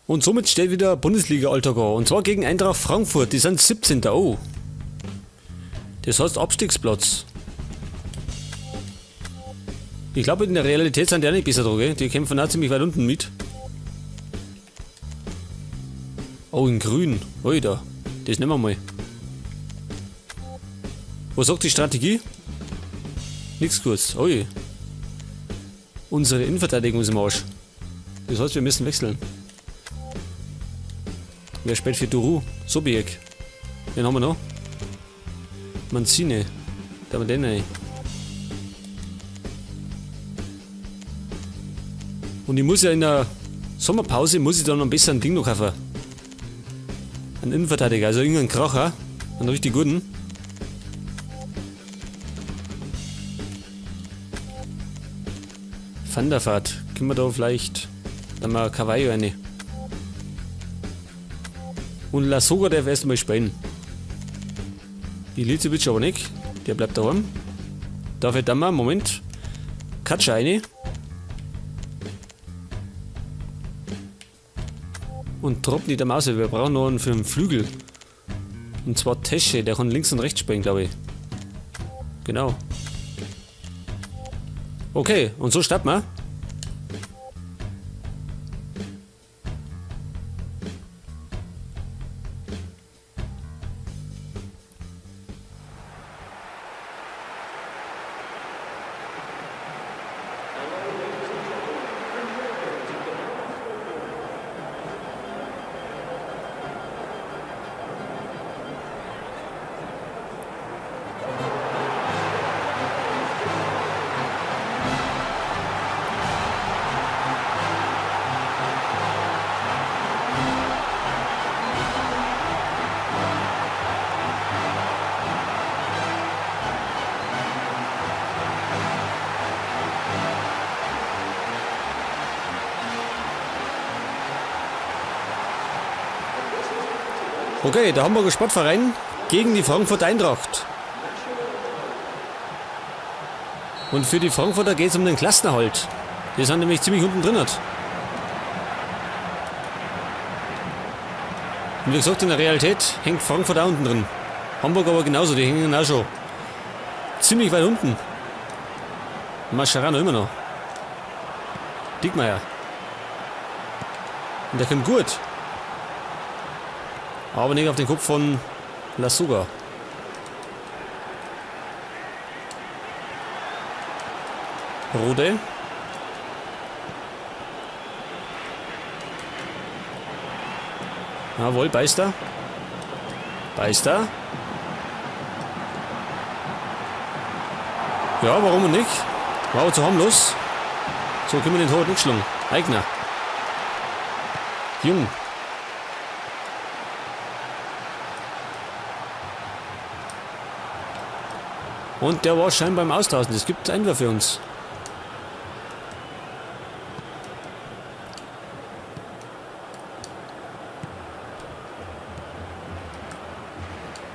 Und somit steht wieder Bundesliga-Alltag an. Und zwar gegen Eintracht Frankfurt. Die sind 17. Oh. Das heißt Abstiegsplatz. Ich glaube, in der Realität sind die auch nicht besser dran, gell? Die kämpfen auch ziemlich weit unten mit. Oh, in grün. Alter. Das nehmen wir mal. Was sagt die Strategie? Nix kurz. Ui. Unsere Innenverteidigung ist im Arsch. Das heißt, wir müssen wechseln. Wer spielt für Duru? Sobiek. Den haben wir noch. Mancini. Da haben wir den rein. Und ich muss ja in der Sommerpause, muss ich dann noch ein bisschen ein Ding noch kaufen. Einen Innenverteidiger, also irgendeinen Kracher. Einen richtig guten. Van der Vaart. Können wir da vielleicht dann mal Cavallo rein. Und Lasogga darf erstmal spielen. Ilicevic aber nicht. Der bleibt daheim. Darf ich dann mal, Moment. Katscha rein. Und droppt nicht am Maus. Wir brauchen noch einen für den Flügel. Und zwar Tesche, der kann links und rechts spielen, glaube ich. Genau. Okay, und so starten wir. Okay, der Hamburger Sportverein gegen die Frankfurter Eintracht. Und für die Frankfurter geht's um den Klassenerhalt. Die sind nämlich ziemlich unten drin. Und wie gesagt, in der Realität hängt Frankfurt auch unten drin. Hamburg aber genauso, die hängen auch schon ziemlich weit unten. Mascherano immer noch. Diekmeier. Und der kommt gut. Aber nicht auf den Kopf von Lasogga. Rode. Jawohl, Beister. Beister. Ja, warum nicht? War aber zu harmlos. So können wir den Torwart nicht schlagen. Eigner. Jung. Und der war scheinbar beim Austauschen. Das gibt Einwurf für uns.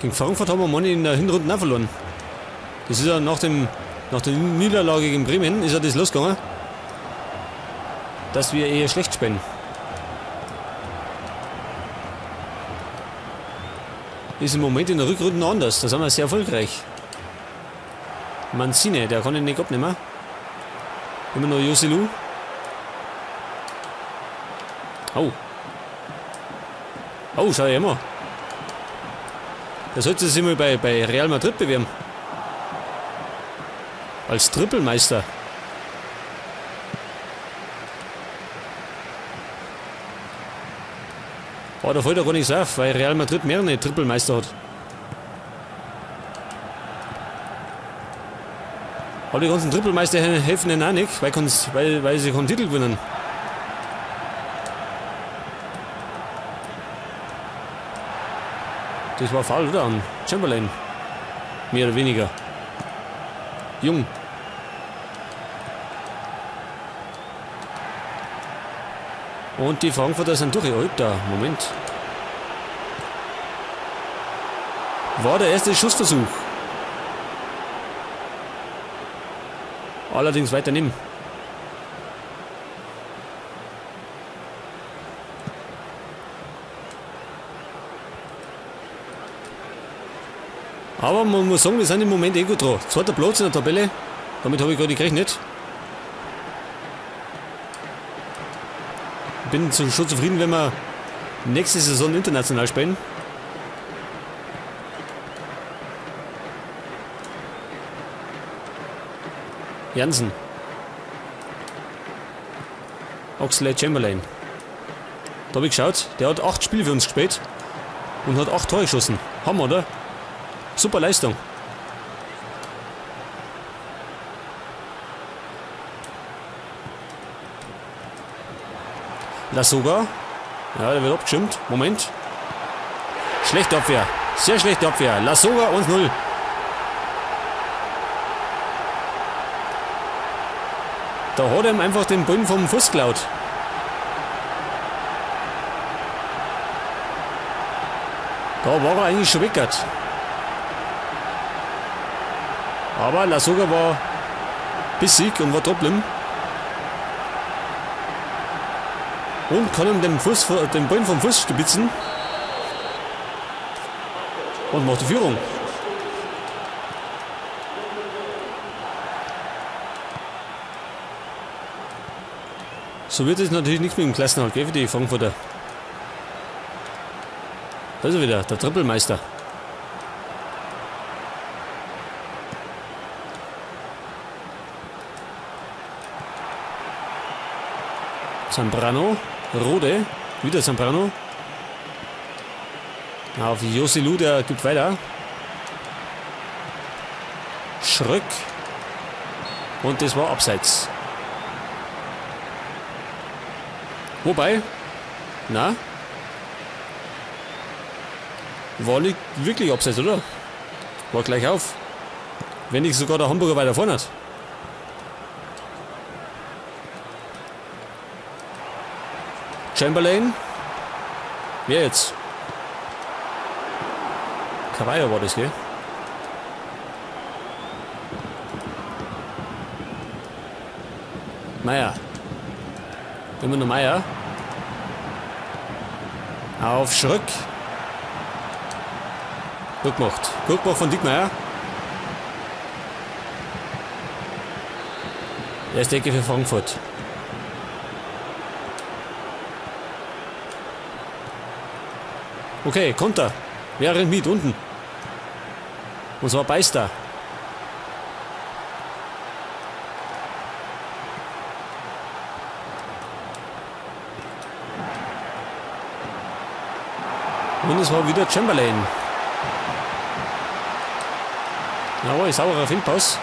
Gegen Frankfurt haben wir Money in der Hinrunde auch verloren. Das ist ja nach der Niederlage gegen Bremen ist ja das losgegangen, dass wir eher schlecht spielen. Ist im Moment in der Rückrunde noch anders. Da sind wir sehr erfolgreich. Mancini, der kann ihn nicht abnehmen. Immer noch Joselu. Au. Oh, schau dir mal. Der sollte sich mal bei Real Madrid bewerben. Als Trippelmeister. Oh, da fällt er gar nichts auf, weil Real Madrid mehrere Trippelmeister hat. Aber die ganzen Trippelmeister helfen ihnen auch nicht, weil sie keinen Titel gewinnen. Das war faul, oder? An Chamberlain. Mehr oder weniger. Jung. Und die Frankfurter sind durch. Alter, Moment. War der erste Schussversuch. Allerdings weiter nimm. Aber man muss sagen, wir sind im Moment eh gut dran. Zweiter Platz in der Tabelle. Damit habe ich gerade gerechnet. Bin schon zufrieden, wenn wir nächste Saison international spielen. Jansen. Oxlade Chamberlain. Da habe ich geschaut, der hat 8 Spiele für uns gespielt und hat 8 Tore geschossen. Hammer, oder? Super Leistung. Lasogga. Ja, der wird abgeschirmt. Moment. Schlechte Abwehr. Sehr schlechte Abwehr. Lasogga 1-0. Da hat er ihm einfach den Ball vom Fuß geklaut. Da war er eigentlich schon weg. Aber Lasogga war bissig und war trotzdem. Und kann ihm den Ball vom Fuß stibitzen. Und macht die Führung. So wird es natürlich nichts mit dem Klassenerhalt, gell, für die Frankfurter. Da ist er wieder, der Trippelmeister. Zambrano, Rode, wieder Zambrano. Auf Joselu, der gibt weiter. Schröck. Und das war abseits. Wobei, na? War nicht wirklich abseits, oder? War gleich auf. Wenn nicht sogar der Hamburger weiter vorne hat. Chamberlain. Wer jetzt? Cavallo war das, gell? Meier. Immer nur Meier. Auf Schröck. Gut gemacht. Gut gemacht von Diekmeier. Erste Ecke für Frankfurt. Okay, Konter. Wer rennt mit? Unten. Und zwar Beister. Und es war wieder Chamberlain. Jawohl, sauberer Fehlpass.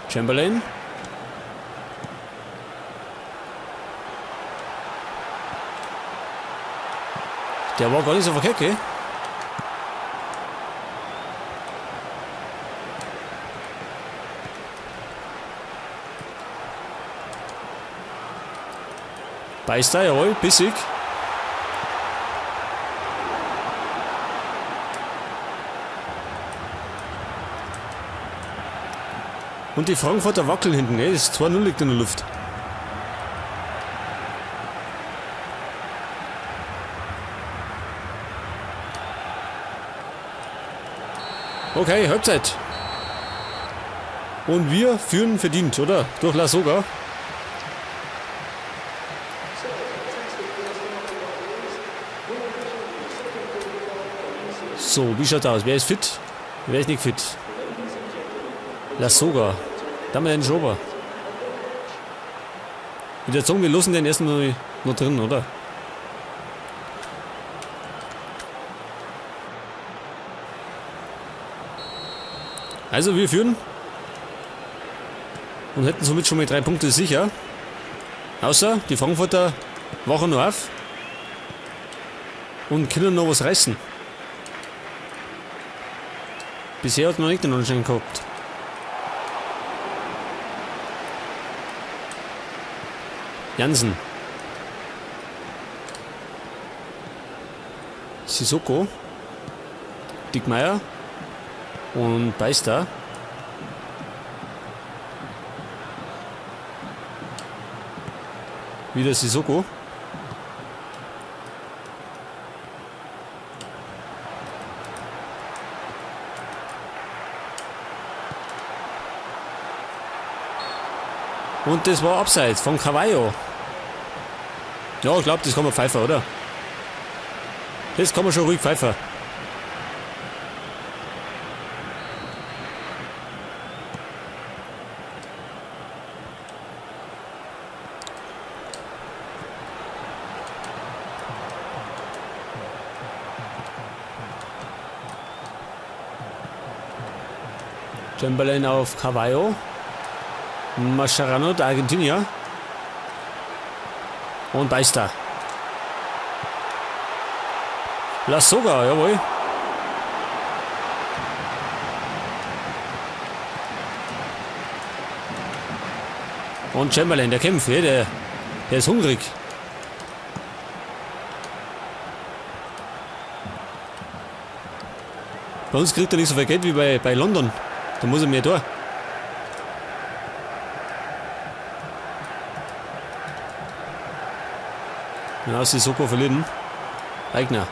Chamberlain. Der war gar nicht so verkehrt, gell? Beister, jawohl, bissig. Und die Frankfurter wackeln hinten, ne? Das 2-0 liegt in der Luft. Okay, Halbzeit. Und wir führen verdient, oder? Durch Lasogga. So, wie schaut's aus? Wer ist fit? Wer ist nicht fit? Lasogga. Da haben wir den Schober. Ich würde sagen, wir lassen den ersten noch drin, oder? Also, wir führen. Und hätten somit schon mal 3 Punkte sicher. Außer die Frankfurter wachen noch auf. Und können noch was reißen. Bisher hat noch nicht den Anschein gehabt. Jansen. Sissoko. Diekmeier. Und Beister. Wieder Sissoko. Und das war Abseits von Cavallo. Ja, ich glaube, das kann man pfeifen, oder? Das kann man schon ruhig pfeifen. Chamberlain auf Cavallo. Mascherano, der Argentinier. Und Beister. Lasogga, jawohl. Und Chamberlain, der kämpft, der ist hungrig. Bei uns kriegt er nicht so viel Geld wie bei London. Da muss er mehr tun. Ja, Sissoko verlieren. Eigner.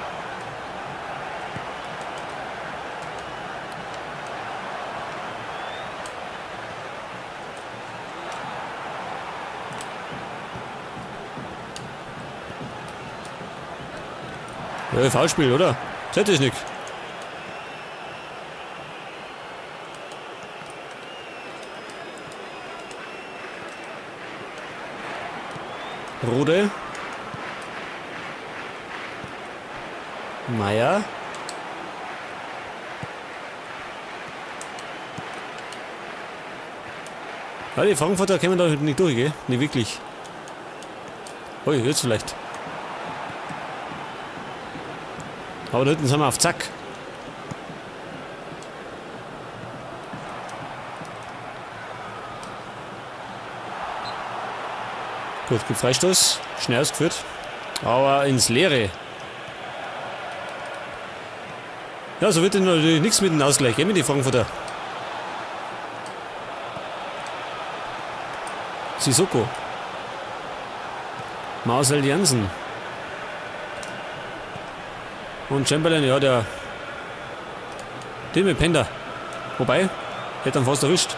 Ja, Foulspiel, oder? Das ist nicht. Rode. Meier. Ja, die Frankfurter kämen da nicht durch, gell? Nicht wirklich. Ui, jetzt vielleicht. Aber da hinten sind wir auf Zack. Gut, gibt Freistoß. Schnell ausgeführt. Aber ins Leere. Ja, so wird natürlich nichts mit dem Ausgleich, gell, mit den Frankfurter. Sissoko. Marcel Jansen. Und Chamberlain, ja, der... Den mit Pender. Wobei, hätte ihn fast erwischt.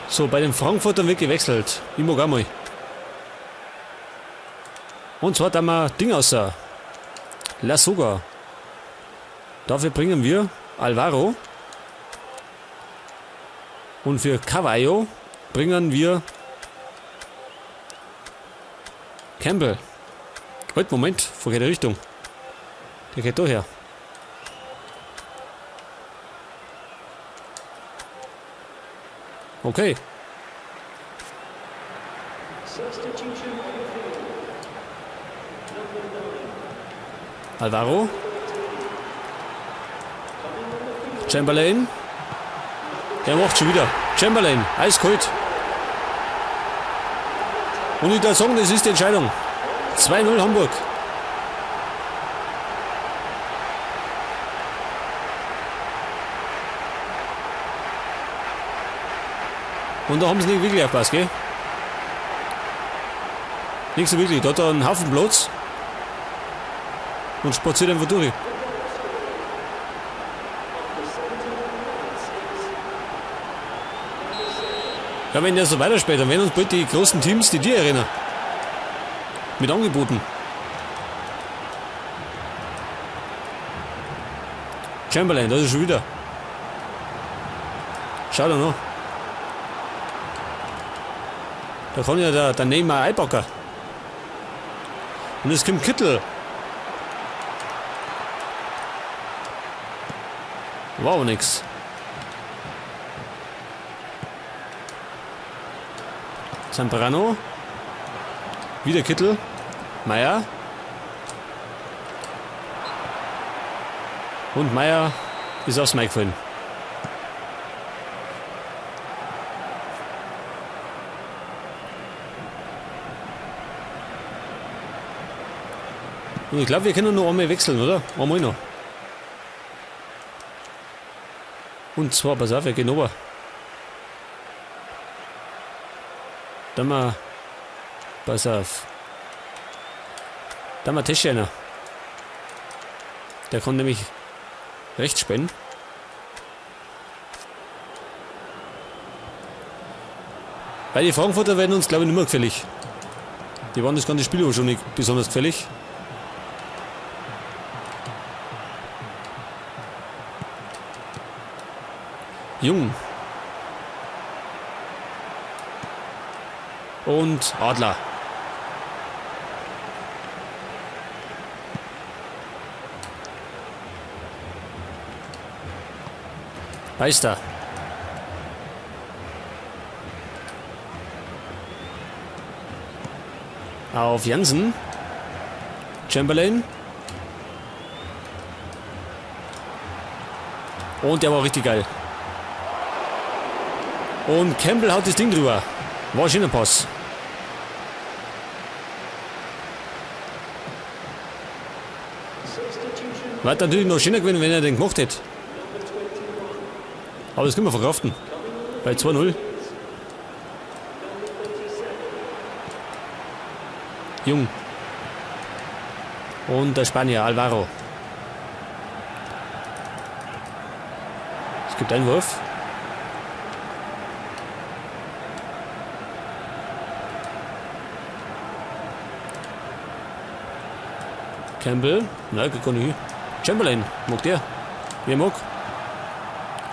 So, bei den Frankfurtern wird gewechselt. Ich mag auch mal. Und zwar da wir Ding außer Lasogga. Dafür bringen wir Alvaro. Und für Cavallo bringen wir Campbell. Halt, Moment, verkehrte Richtung. Der geht da her. Okay. Alvaro. Chamberlain. Der macht schon wieder. Chamberlain, eiskalt. Und ich darf sagen, das ist die Entscheidung. 2-0 Hamburg. Und da haben sie nicht wirklich aufgepasst, gell? Nicht so wirklich. Da hat er einen Haufen Platz. Und spaziert einfach durch. Ja, wenn der so weiterspielt, dann werden uns bald die großen Teams, die dir erinnern. Mit Angeboten. Chamberlain, das ist schon wieder. Schau da noch. Da kann ja der Neymar einpacken. Und es kommt Kittel. War auch nix. Zambrano. Wieder Kittel. Meier. Und Meier ist aufs Mike gefallen. Und ich glaub, wir können noch einmal wechseln, oder? Einmal noch. Und zwar, pass auf, wir gehen runter. Dann mal. Pass auf. Dann mal Teschner. Der kann nämlich rechts spielen. Weil die Frankfurter werden uns, glaube ich, nicht mehr gefällig. Die waren das ganze Spiel auch schon nicht besonders gefällig. Jung. Und Adler. Meister. Auf Jansen. Chamberlain. Und der war richtig geil. Und Campbell haut das Ding drüber. War ein schöner Pass. War natürlich noch schöner gewesen, wenn er den gemacht hätte. Aber das können wir verkraften. Bei 2-0. Jung. Und der Spanier Alvaro. Es gibt einen Wurf. Campbell. Nein, geht gar nicht hin. Chamberlain, mag der? Wer mag?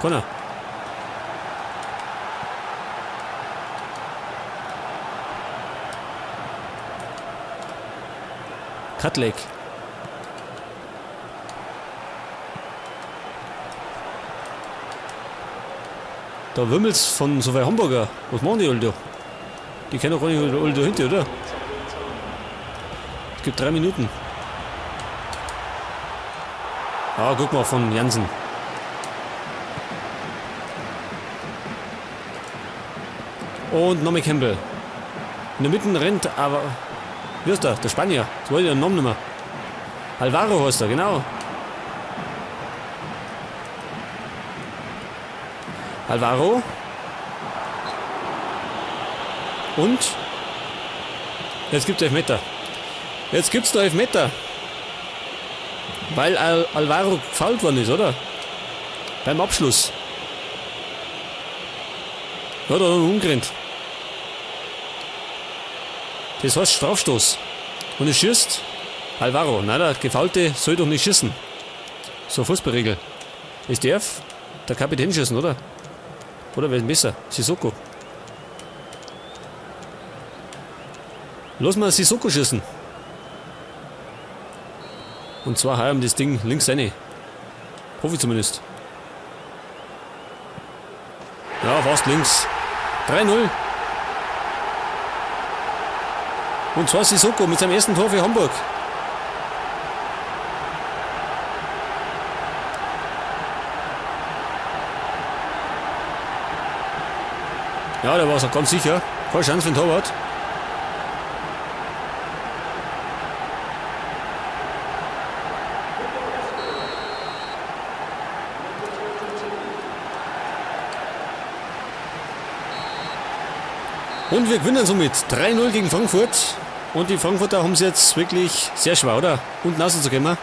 Keiner. Cutleg. Da wimmelt's von so viel Hamburger. Was machen die alle da? Die kennen doch gar nicht alle da hinten, oder? Es gibt 3 Minuten. Ah, guck mal, von Jansen. Und nochmal Campbell. In der Mitte rennt aber... Wie ist der? Der Spanier. Das wollte ich den Namen nicht mehr. Alvaro heißt er, genau. Alvaro. Und? Jetzt gibt's Elfmeter. Jetzt gibt's da Elfmeter. Weil Alvaro gefoult worden ist, oder? Beim Abschluss. Ja, da hat er umgerannt. Das heißt Strafstoß. Und es schießt Alvaro. Nein, der Gefaulte soll doch nicht schießen. So Fußballregel. Es darf der Kapitän schießen, oder? Oder wer ist besser? Sissoko. Lass mal Sissoko schießen. Und zwar heuer das Ding links rein. Hoffe ich zumindest. Ja, fast links. 3-0. Und zwar Sissoko mit seinem ersten Tor für Hamburg. Ja, da war's auch ganz sicher. Keine Chance für den Torwart. Und wir gewinnen somit 3-0 gegen Frankfurt. Und die Frankfurter haben es jetzt wirklich sehr schwer, oder? Unten rauszukommen.